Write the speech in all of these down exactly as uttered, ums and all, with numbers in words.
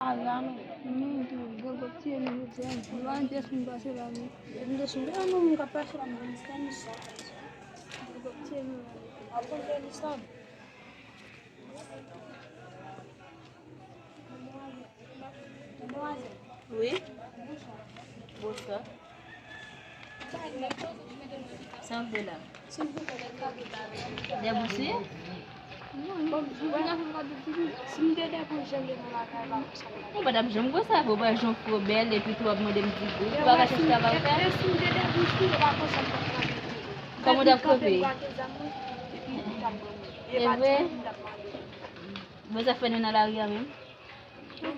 Ala non. Mwen tou, grangòt tiye nou jodi a. Mwen pa gen pyès moun pase la non. Gen pyès moun, gen moun k ap pase la, mwen se konn sa. Grangòt tiye nou la. Ap konn fè li sa. Wi. Bonswa. Sa w vle la? De bousi? Ou pa t ap janm konsa, ou pa janm fò bèl, epi tou w ap mande m di gou, ou pa ka chèche travay fè? Kòman w t ap kanpe? E vre? Bon, sa fè nou nan lari a menm? Wè,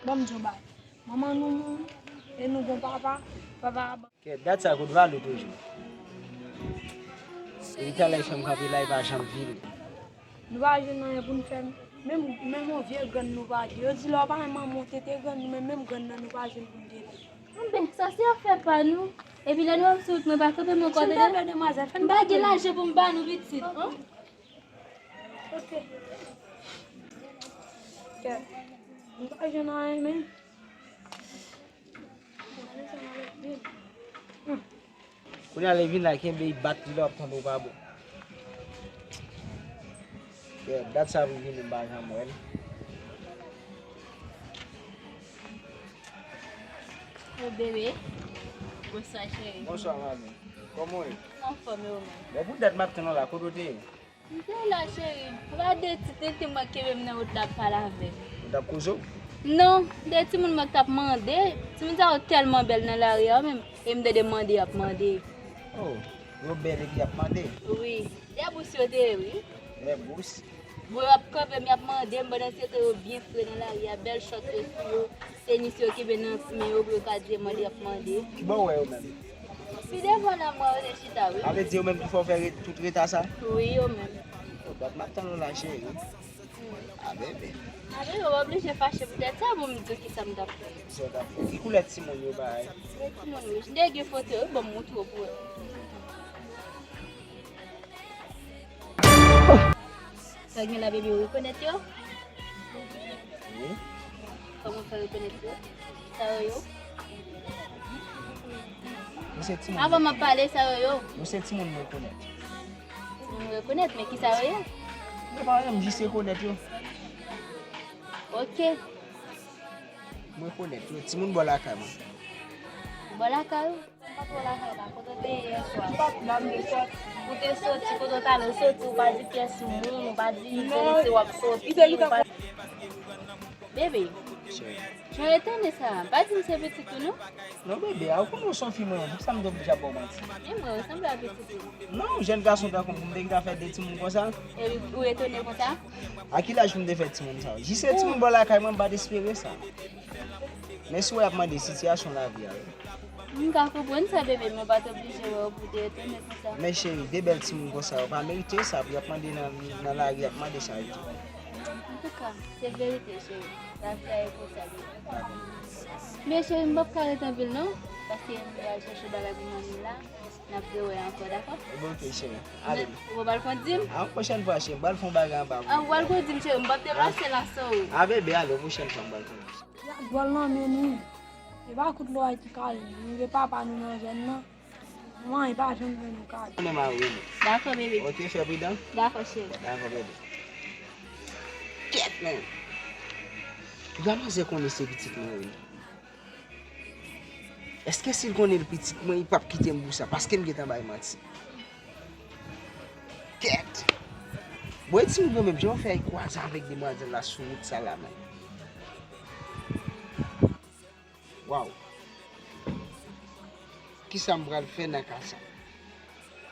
ban m di w bagay. Manman nou mouri, e nou gon papa, papa a ban. Kèt, dat sa kout Valou toujou. Epi talè fanm kanpe la, li pa janm vini. Nou pa jwenn anyen pou n fè, menm, menm yon vye grenn nou pa gen. Yo di lè w pa gen manman w te te grenn, nou menm, menm grenn nan nou pa jwenn pou n te pran. Bon, sa se afè pa nou. Epi lè nou ap sou wout, mwen pa kanpe, mwen kanpe la. M pa gen lajan pou m ba nou pitit. Ok. Kè. M pa jwenn anyen, men. Kounye a lè vin la, kenbe, bat li lè w ap tande w pa bon. Yeah, dat sa pou vini, m pa janm wè l. Yo, bebe. Bonswa, cheri. Bonswa, mami. Kòman w ye? Anfòm, e ou menm? Bon, pou dat m ap tann w la, kote w te ye? M te la, cheri. Ou pa de ti tenten mwen kenbe m nan wout la ap pale avè m. Ou t ap koze w? Non, de timoun mwen k t ap mande. Timoun sa yo tèlman bèl nan lari a menm. E m tande mande y ap mande. Oh, yo bèl epi y ap mande? Wi. De bous yo te ye, wi. De bous? Bon, y ap kanpe m, y ap mande m, pandan se tan yo byen fre nan lari a, bèl chòt yo sou yo, tenis yo kenbe nan men yo, pou yo ka di mande y ap mande. Kibò w wè yo menm? Pi devan la, m wè yo te chita, wi. Sa vle di yo menm ki fè w fè re-, tout reta sa? Wi, yo menm. Bon, dat m ap tann ou la, cheri. A, bebe. A, bebe, w oblije fache poutèt sa, bon, m di w kisa m t ap fè. Kisa w t ap fè? Ki koulè timoun yo bay? Koulè timoun wouj. M te gen foto yo, ban m montre w pou wè. Sa gen la, bebe, ou rekonèt yo? Wi. Kòman w fè rekonèt yo? Sa yo yo? Yo se timoun. Avan m ap pale, sa yo yo? Yo se timoun m rekonèt. Timoun ou rekonèt, men kisa yo ye? Yo pa anyen, m jis rekonèt yo. Ok. M rekonèt yo. Timoun bò lakay mwen. Bò lakay ou? M pa t wè w lakay la, kote w te ye yè swa? M pa t la, m te sòti. Ou te sòti, kote w t ale, w soti, ou pa di pyès moun, ou pa di kote w ap soti, ou pa... Bebe, jan w etone sa, pa di m se pitit ou non? Non, bebe, a, ou konnen w se yon fi mwen, poukisa m t oblije ap ba w manti? E mwen, ou sanble a pitit ou. Non, jèn gason tankou m, pou m te gentan fè de timoun konsa? E ou etone konsa? A ki laj pou m te fè timoun sa yo? Jis se timoun bò lakay mwen, m pa t espere sa. Men si w wè y ap mande sitiyasyon lavi a, wi. M ka konprann sa, bebe, men w pa t oblije wè w pou w te etone konsa. Men cheri, de bèl timoun konsa, yo pa merite sa, pou y ap mande nan, nan lari, y ap mande sa yo tou. Antouka, se verite, cheri. Lavi a e konsa li ye. Men cheri, m p ap ka ret anpil non, paske m pral chèche bagay pou manmi la. N ap rewè ankò, dakò? Ebyen, ok, cheri. Ale. Ou pral konn di m? A, yon pwochèn fwa, cheri, m pral fè yon bagay anba pou ou. A, ou pral konn di m, cheri, m p ap deplase la san ou. A, bebe, ale, yon pwochèn fwa, m pral konn di w. Gad vòl nan men nou. E pa kout lòrèy ki kale nou. Nou gen papa nou nan zòn nan. Manman e pa janm jwenn nou kale. Konnen mari nou. Dakò, bebe. Ok, fè pridan. Dakò, cheri. Dakò, bebe. Kèt, men. Piga manzè konnen se pitit mwen, wi. Èske si l konnen l pitit mwen, li p ap kite m pou sa? Paske m gentan bay manti. Kèt! Bon, e timoun yo menm, jan yo fè al kwaze avèk demwazèl la sou wout sa la, menm. Waw! Kisa m pral fè nan ka sa?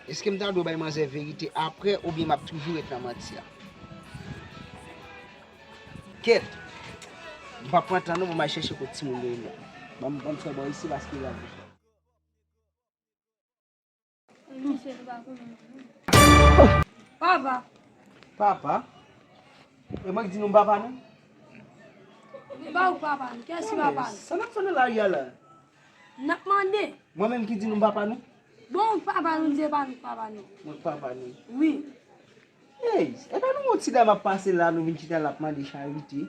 Èske m ta dwe bay manzè verite apre, oubyen m ap toujou ret nan manti a? Kèt! M p ap pran tan non pou m al chèche kot timoun yo ye la. Ban m, ban m fè bò isi paske la. Papa. Papa? E mwen ki di nou m papa nou? E pa ou papa nou. Kiyès ki papa nou? Sa n ap fè nan lari a la? N ap mande. Mwen menm ki di nou m papa nou? Bon, papa nou, se pa nou k papa nou. Mwen k papa nou. Wi. Hey, e pa nou wè yon ti dam ap pase la, nou vin chita la ap mande charite.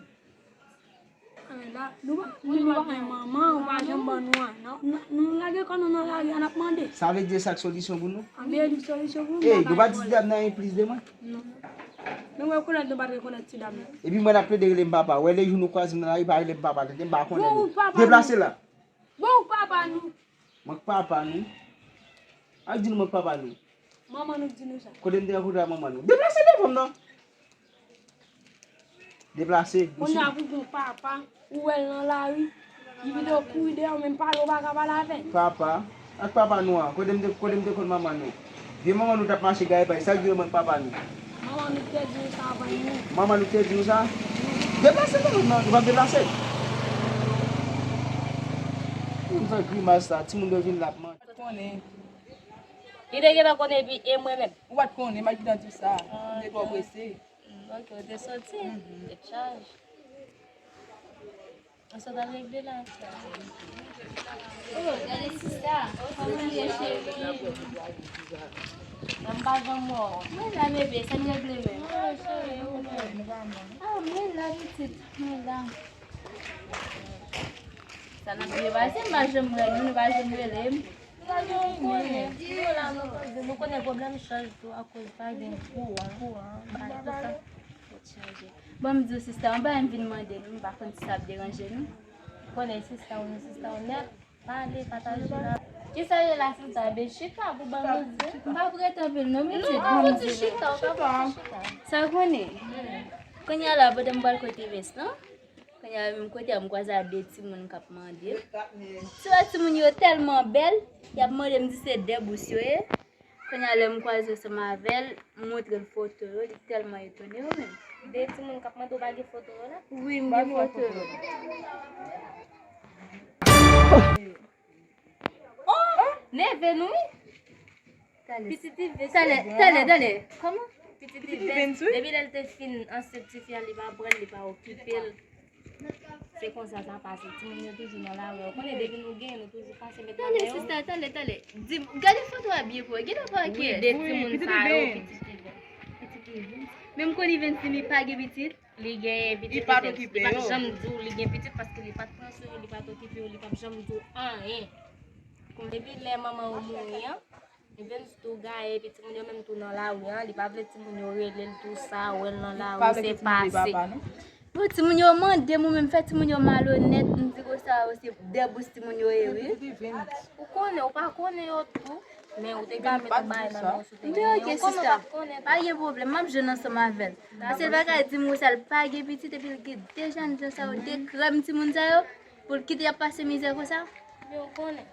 Anben la, nou pa, nou pa gen manman, ou pa janm ban nou an. Nou, nou, nou lage kò nou nan lari a, n ap mande. Sa vle di e sa k solisyon pou nou? Anben, e li solisyon pou nou. Hey, nou pa di ti dam nan anyen plis de mwen? Non. Men w rekonèt nou pa t rekonèt ti dam nan. Epi mwen ap plede rele m papa. Wè lejou nou kwaze m nan lari, pa rele m papa, tande m pa konnen nou. Deplase la. Bon, ou papa nou. Mwen k papa nou. Al di nou mwen k papa nou. Manman nou k di nou sa. Kote m te rankontre ak manman nou? Deplase devan m non. Deplase. Kounye a pou gon papa, ou wè l nan lari, li pito kouri dèyè w, menm pale w pa ka pale avè l. Papa? Ak papa nou an? Kote m te, kote m te konn manman nou? Vye manman nou t ap mache gaye pay, sa k di yo mwen k papa nou? Manman nou te di nou sa avan nou. Manman nou te di nou sa? Deplase non, non, nou p ap deplase. Moun fè grimas la, timoun yo vin la ap manje. Konnen. Li te gentan konnen epi e mwen menm. Ou pa t konnen, m al gentan di w sa. M te twò prese. Ok, ou te soti. Tèt chaje. Ou sot al regle la. Oh, gade sista. Kòman l ye, cheri? Mwen pa janm wè w. Mwen la, bebe, sa n regle menm? Ah, mwen la, pitit. Mwen la. Sa n ap byen pase, m pa janm wè nou, nou pa janm rele m. Nou konnen pwoblèm chaj tou akoz pa gen kouran, bagay tout sa. Tèt chaje. Bon, m di w sista, yon bagay m vin mande nou, m pa konn si sa ap deranje nou. Ou konnen sista w, nou sista w nèt, pale, pataje la. Kisa ye la sista? Ebyen chita pou ban nou di. M p ap rete anpil non pitit. Non, ou di chita, ou pa pou chita. Sa w konnen? Kounye a la, pandan m pral kote Evens lan, Kounye a menm kote a m kwaze a de timoun k ap mande m. Si w wè timoun yo tèlman bèl, y ap mande m di se dèbous yo ye. Kounye a lè m kwaze ansanm avè l, m montre l foto yo, li tèlman etone wi menm. De timoun k ap mande w pa gen foto yo la? Wi, m gen foto yo. Oh! Neve nou wi! Pitit Ivens. Talè, talè, talè. Kòman? Pitit Ivens, wi. Depi lè l te fin ansent tifi a, li pa pran l, li pa okipe l. Se konsa sa pase. Timoun yo toujou nan lari. Ou konnen depi nou genyen, nou toujou pase met nan men yo. Talè, sista, talè, talè. Di m, gade foto a byen pou wè. Gen dwa pa wè kiyès. Wi, de timoun sa yo, pitit Ivens. Pitit Ivens. Men m konn Ivens di li pa gen pitit. Li genyen pitit Evens. Li p ap janm di w li gen pitit paske li pa t pran swen yo, li pa t okipe yo, li p ap janm di w anyen. Epi lè manman w mouri an, Evens tou gaye, epi timoun yo menm tou nan lari an, li pa vle timoun yo rele l tou sa, wè l nan lari, se pase. Bon, timoun yo mande m, ou menm fè timoun yo malonèt, m di konsa yo se dèbous timoun yo ye wi. Ou konnen, ou pa konnen yo tou, men ou te ka met yon bagay nan men w si w te genyen. Men ok sista, pa gen pwoblèm, m ap jwenn ansanm avè l. Paske l pa ka di m konsa l pa gen pitit epi l gen de jènjan sa yo, de krèm timoun sa yo, pou l kite y ap pase mizè konsa. Men ou konnen.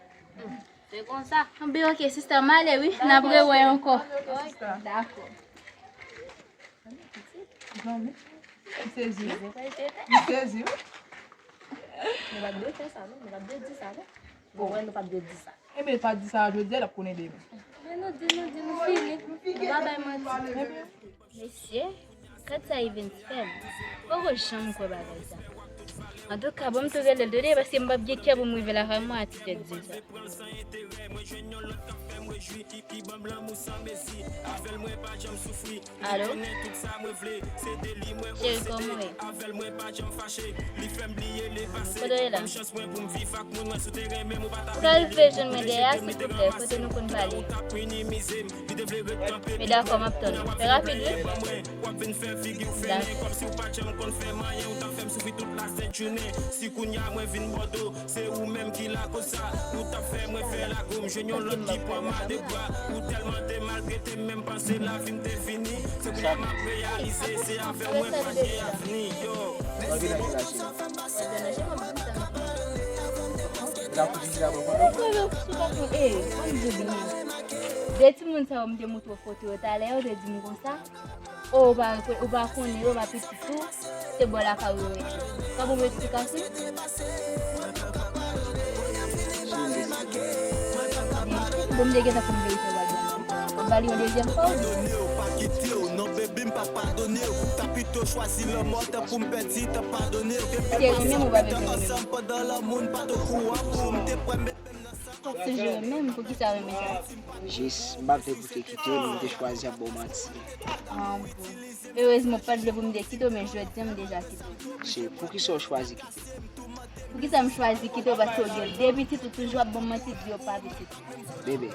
Se konsa. Anben ok sista, m ale wi, n ap rewè ankò. Dakò. M sezi wi. M sezi wi. Nou pa t dwe fè sa non, nou pa t dwe di sa non. Bon, wè nou pa t dwe di sa. Ebyen pa di sa jodi a, l ap konnen demen. Men nou di, nou di, nou fini. Nou pa bay manti. Mesye, gad sa Evens fè m. M poko janm kwè bagay sa. Antouka, bon m tou rele l tande paske m p ap gen kè pou m rive lakay mwen a ti tèt di sa. Alo? Cheri, kòman w ye? Kote w ye la? Ou ka rive jwenn mwen dèyè a, silvouplè, kote nou konn pale? Men dakò, m ap tann ou. Fè rapid, wi. Dakò. De timoun sa yo m te montre w foto yo talè, yo te di m konsa, o, ou pa, ou pa konnen yo, pa pitit ou, se bò lakay ou yo rete. Ka ban m eksplikasyon? Bon, m te gentan konn verite w ap ban m. M ap ba li yon dezyèm fwa, wi. Cheri, menm ou pa bezwen rele m. Fòk se jere menm, poukisa renmen sa? Jis, m pa t vle pou te kite m, m te chwazi ap ba w manti. Ah, bon. Erezman, w pa t vle pou m te kite w, men jodi a m deja kite w. Cheri, poukisa w chwazi kite m? Poukisa m chwazi kite w? Paske w gen de pitit, ou toujou ap ban m manti, di yo pa pitit. Bebe,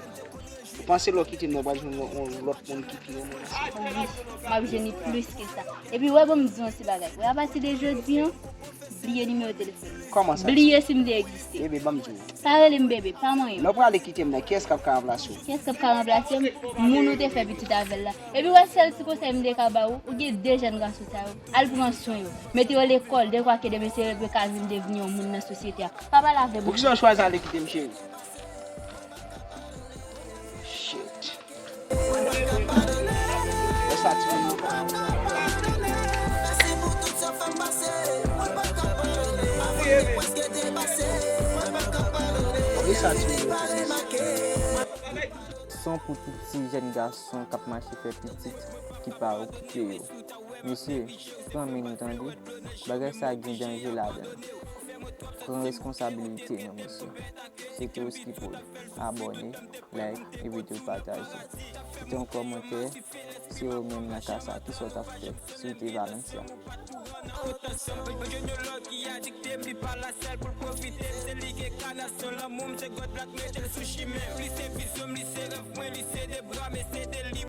ou panse lè w kite m nan, w pral jwenn yon, yon lòt moun ki pi renmen w? Wi, m ap jwenn li plis ke sa. Epi, wè, ban m di w yon ti bagay. Wè, apati de jodi a, bliye nimewo telefòn mwen. Kòman sa? Bliye si m te egziste. Bebe, ban m di w. Pa rele m bebe, pa manyen m. Lè w prale kite m nan, kiyès k ap ka ranplase w? Kiyès k ap ka ranplase m? Moun ou te fè pitit avè l la. Epi wè sèl ti konsèy m te ka ba ou, ou gen de jèn gason sa yo, al pran swen yo. Mete yo lekòl, dekwa ke demen se yo dwe ka vin devni yon moun nan sosyete a. Pa pale avè m. Poukisa w chwazi ale kite m, cheri? Shit. Wè sa ti moun yo fè. Wè sa ti moun yo fè. Leson pou tout ti jèn gason k ap mache fè pitit ki pa okipe yo. Mesye, pran men nou tande. Bagay sa gen danje ladan l. Pran responsabilite nou, mesye. Se Kewis ki pou l. Abòne, like, epi tou pataje. Kite yon kòmantè si ou menm nan ka sa, kisa w t ap fè si w te Valencia? Potansyon pou jwenn yon lòt ki adikte m, li pa la sèl pou l pwofite m. Se li ki enkanasyon lanmou m, se God Black mete l sou chimen m. Li se vizyon m, li se rèv mwen, li se de bra m e se de li